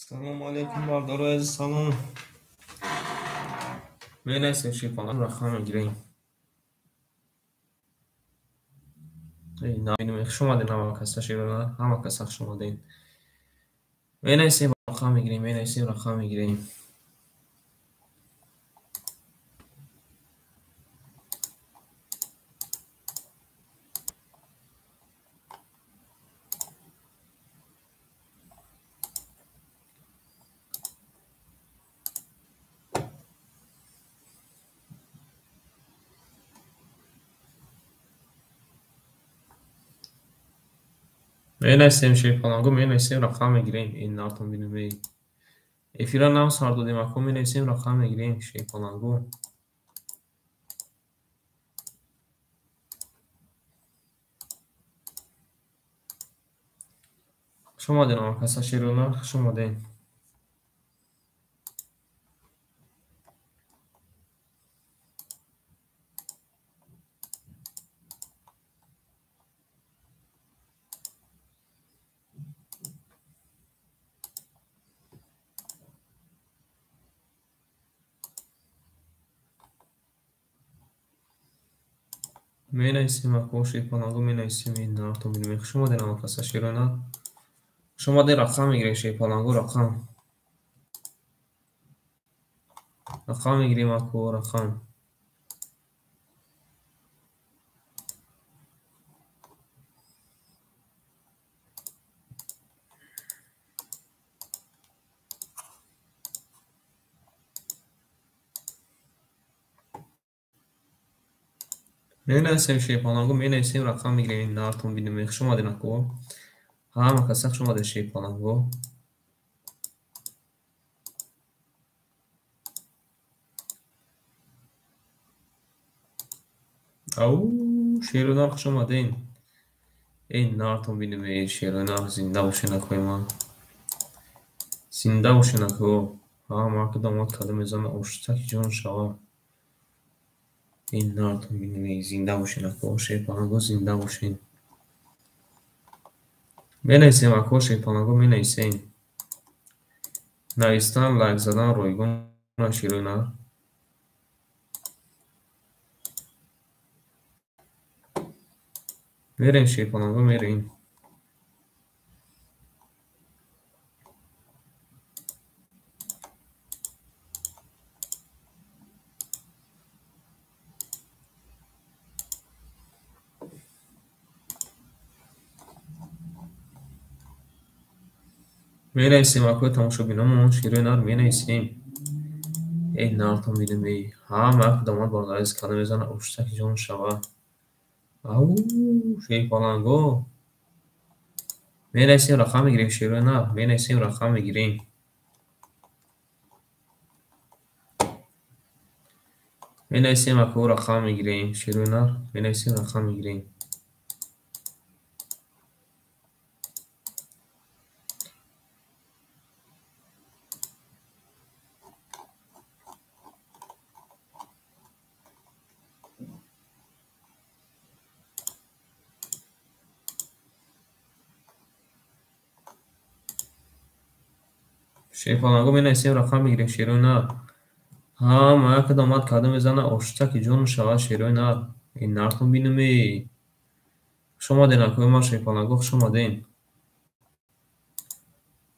Салому алейкум, бардорои азиз, салом. Менависем шифонам, рақам мегирем. Хуш омадед ҳама каса, шерона, ҳама каса хуш омадед. Менависем, рақам мегирем, менависем, рақам мегирем. Менависем шерпалангу, менависем, рақам мегирем. Ин нартон бинем. Эфира нав сар додем, ако менависем, рақам мегирем шерпалангу. Хуш омадед ҳамакаса, шерона, хуш омадед. Менависем, ако шерпалангу, менависем, ин нартон бинем. Хуш омадед ҳамакаса, шерона. Хуш омадед, рақам мегирем шерпалангу, рақам. Рақам мегирем, ако, рақам. Менависем шерпалангу, менависем, рақам мегирем, ин нартон бинем. Хуш омадед, ако. Ҳама каса хуш омадед шерпалангу. Ау, шерона, хуш омадед. Эй, нартон бинем, шерона, зинда бошед, акои ман. Зинда бошед, ако. Ҳама ки домод карда мезанад, оштаки ҷон шава. Ин нартон бинем, зинда бошед, ако, шерпалангу, зинда бошед. Менависем, ако, шерпалангу, менависем. Навистан, лайк задан ройгон, шерона. Мерем шерпалангу, мерем. Менависем, акои тамошобиномон, шерои нар, менависем. Эй, нартон бинем, эй. Ҳама як домад бародари азиз карда мезанад, оштаки ҷон шава. Ау, шерпаланго. Менависем, рақам мегирем, шерои нар, менависем, рақам мегирем. Менависем, ако, рақам мегирем, шерои нар, менависем, рақам мегирем. Шерпалангу, менависем, рақам мегирем, шерои нар. Ҳама як домад карда мезанад, оштаки ҷон шава, шерои нар. Ин нартон бинем, эй. Хуш омадед, акои ман, шерпалангу, хуш омадед.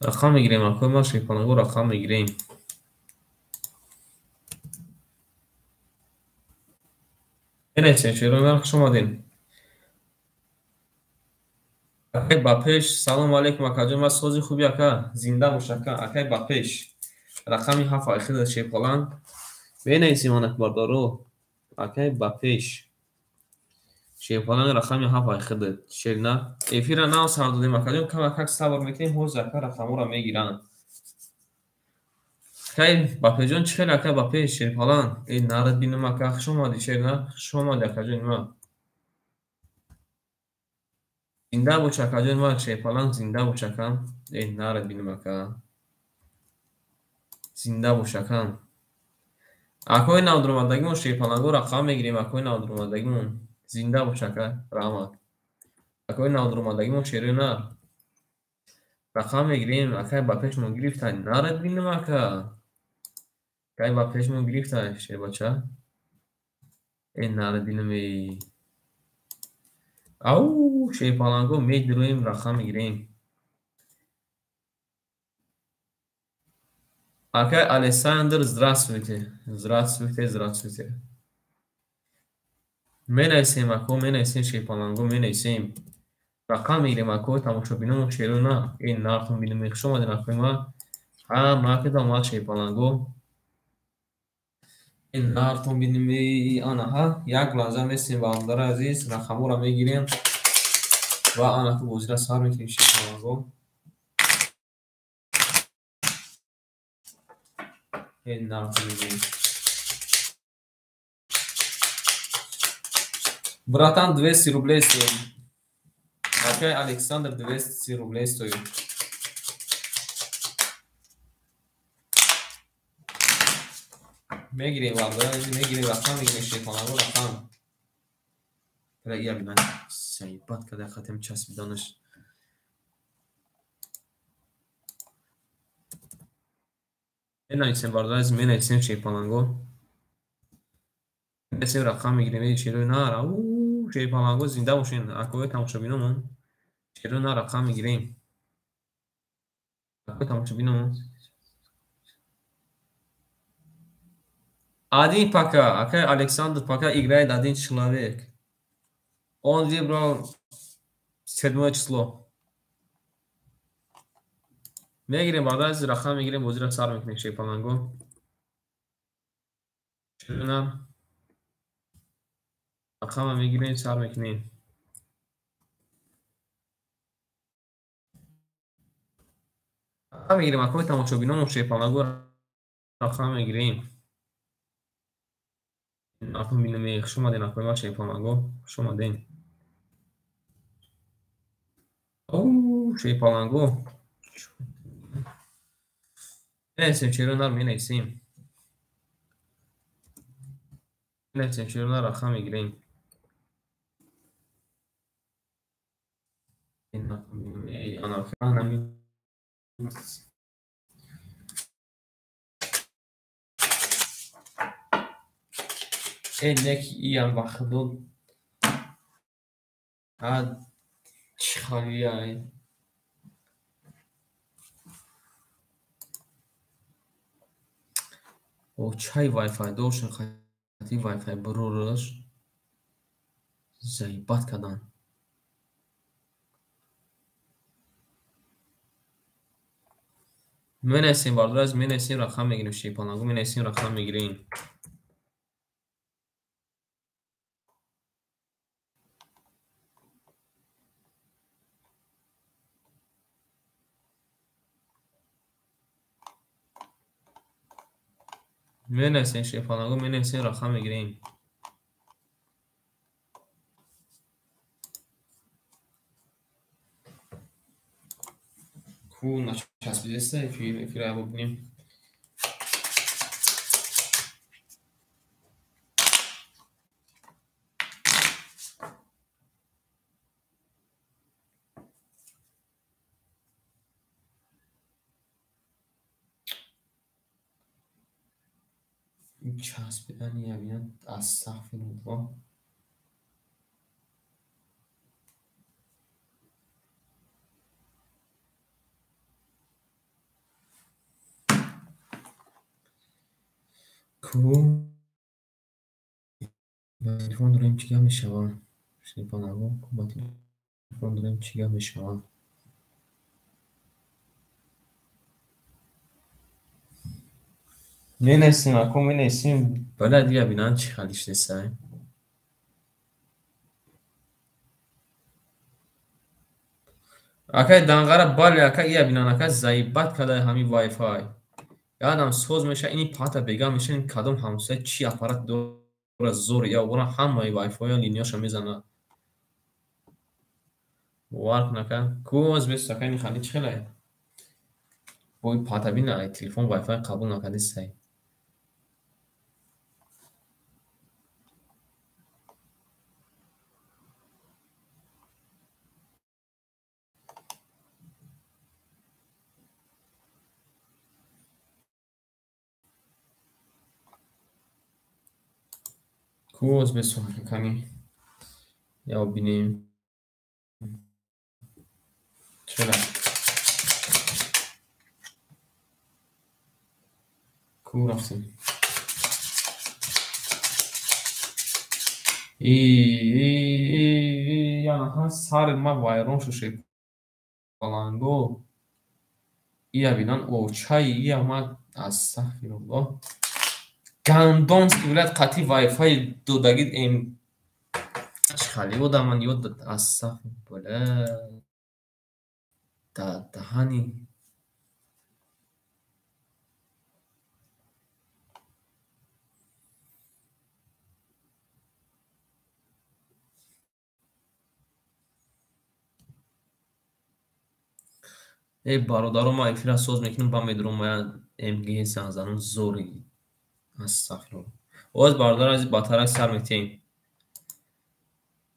Рақам мегирем, акои ман, шерпалангу, рақам мегирем. Менависем, шерои нар, хуш омадед. Акай ба пеш, салому алейкум, акаҷон, ман сози хуби, ака, зинда бош, ака, акай ба пеш. Рақами 7 айхида шерпаланг. Менависем, анак бардоро, акай ба пеш. Шерпаланг рақами 7 айхида, шерна. Эфира нав сар додем, акаҷон, камакак сабр мекунем, ҳозир ака рақамҳоро мегиранд. Акай ба пешҷон, чӣ хел, ака ба пеш, шерпаланг? Эй, нарад бинам, ака, хуш омадӣ, шерна, хуш омадӣ, акаҷон, ман. Зинда бош, акаҷон, ман шерпаланг, зинда бош, акам. Эй, нарад бинам, ака. Зинда бош, акам. Акои навдуромадагимон, шерпалангу, рақам мегирем, акои навдуромадагимон. Зинда бош, ака, раҳмат. Акои навдуромадагимон, шерои нар. Рақам мегирем, акай ба пешмон гирифта. Нарад бинам ака. Акай ба пешмон гирифта, шербача. Э нарад бинам эй. Ау, шерпаланго медироем, рақам мегирем. Акай Александр, здравствуйте. Здравствуйте, здравствуйте. Менависем ако, менависем шерпаланго, менависем. Рақам мегирем ако, тамошобинон шеро на. Ин нархон бинем, хуш омадем акои ма. Ҳа, македа омад шерпаланго. Ин нартон бинем, анаҳа, як лаҳза местем бародари азиз, рақамҳоро мегирем ва анаку бозиро сар мекунем шерпаланго. Ин нартон бинем. Братан, 200 рублей стоит. Акай Александр, 200 рублей стоит. Мегирем бародари азиз, мегирем, рақам мегирем шерпаланго, рақам. Я бинам, саибат када хатем часпиданаш. Менависем бародари азиз, менависем шерпаланго. Менависем, рақам мегирем, шерои нара. У, шерпаланго зинда бошен, акои тамошобиномон. Шерои на рақам мегирем. Акои тамошобиномон. Один пока, акай Александр пока играет один человек. Он выбрал 7 число. Мегирем бародари азиз, рақам мегирем, бозиро сар мекунем шерпаланго. Шерона рақама мегирем, сар мекунем. Рақам мегирем, акои тамошобинон шерпаланго рақам мегирем. Акун бинем, хуш омадем акои ма шерпаланго, хуш омадем. Оу, шерпаланго. Менависем шеро нар, менависем. Менависем шеро нар, рақам мегирем. Э, нек иам ба худо. А чӣ халия? О, чай Wi-Fi дошен, хати Wi-Fi бурураш. Заибат кадан. Менависем бародари азиз, менависем, рақам мегирем шерпаланго, менависем, рақам мегирем. Менависем шерпаланго, менависем, рақам мегирем. Ку начаспидеста эфира бубинем. Часпидани ябинам, астағфируллоҳ. Ку ба телефон дорем, чӣ гап мешавад? Шерпаланго, ку ба телефон дорем, чӣ гап мешавад? Менависем, ако менависем, бала дига бинам чӣ халиш нестай. Акай Данғара, бале, ака ия бинан, ака заибат кадай ҳами Wi-Fi. Ядам соз меша, ини пата бега меша, ин кадом ҳамсоя чӣ аппарат дора зор, я обора ҳамаи Wi-Fi-ё линияша мезана. Бовар кун ака, ку аз бес ака ини хали чӣ хелай? Бо пата бина, ай телефон Wi-Fi қабул накардистай. Куоз бесум кани. Я бинем. Чера? Ку рафтем? Янаҳа сари ма вайрон шуд шепаланго. Ия бинан очаи ия ма астағфируллоҳ. Гандонский вилоят қати вайфай додагӣ эм чӣ хали одаман ёд астағфируллоҳ. Даҳани Эй бародаро, ман эфира соз мекунам, ба медурам моя МГ занг занам зори. Астағфируллоҳ. Оз бародаро азиз, батарак сар метиҳем.